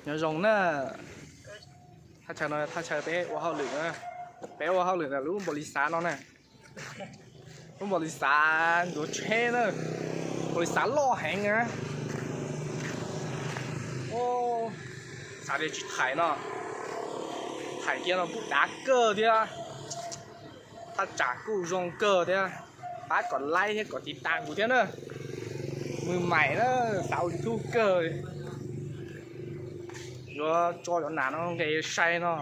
Nyob zoo na, thaj chaw no thaj chaw peb ua hauj lwm na, peb ua hauj lwm ntawm lub npaum li xav no na, lub npaum li xav ntuav tsheb na, npaum li xav loj heev na. Xav tias tsis thaim no, thaim kiag no kuj dav kawg thiab, thaj tsam kuj zoo kawg thiab. Pab kom like thiab kom tiv tas kuv thiab na, mws maim na, xav ua YouTube kawg. Yuav tso cov nas no nqe sai no,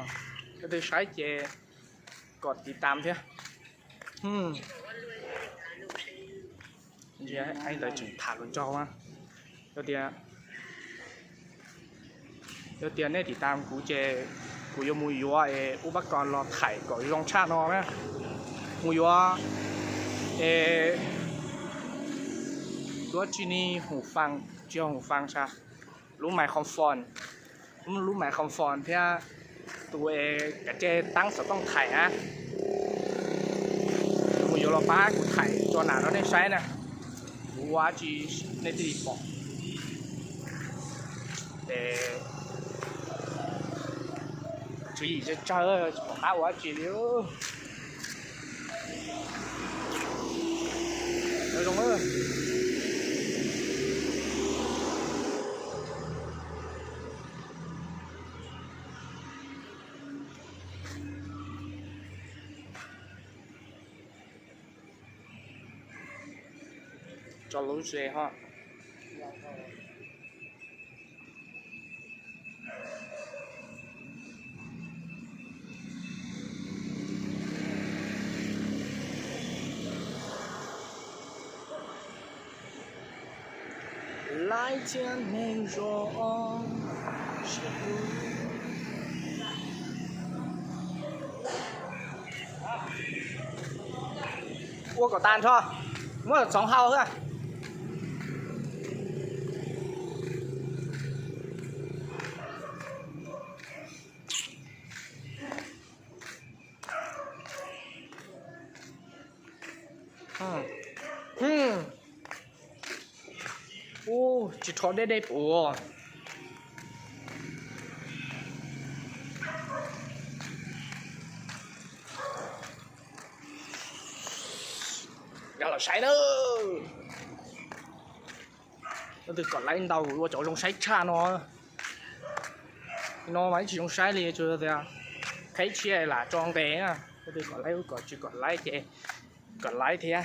leej twg saib ces kom tiv tas thiab. Ntawd tseem tham hluas nraug, yog tias, yog tias nej tiv tas kuv ces kuv yuav mus yuav es ub pab ko los thaim kom zoo tshaj no na. Mus yuav es yuav tsis ni hum fas, tsis yog hum fas sa, lub microphone, lub microphone thiab tus es kav tsej taab xov tooj thaim na. Mus yuav los pab kuv thaim tso nas rau nej saib na, kuv ua dab tsi nej thiaj li pom. Es tswv yim tsawg tsawg tsis pom qab ua dab tsi li. Nyob zoo. Tso lub ze ho. Laib thiab neeg zoo. Ua kom tas nrho, muab txhoov hau xwb. Ub, tsis rho deb deb puas. Nkag los saib na. Leej twg kom like ntau kuv ua cov zoo saib tshaj no. No mas tsis zoo saib li, tsuas tias qheb tshiab lam tso nqe na. Leej twg kom like, kom tsis kom like ces kom like thiab,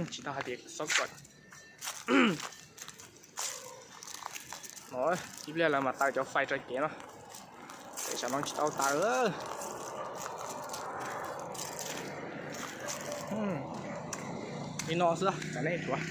tsis tau hais tias xob kom. Ib pliag lawv mas taws cov fais rau kev no, es tsam no tsis tau taws. Li no xwb, tsam nej tsuav.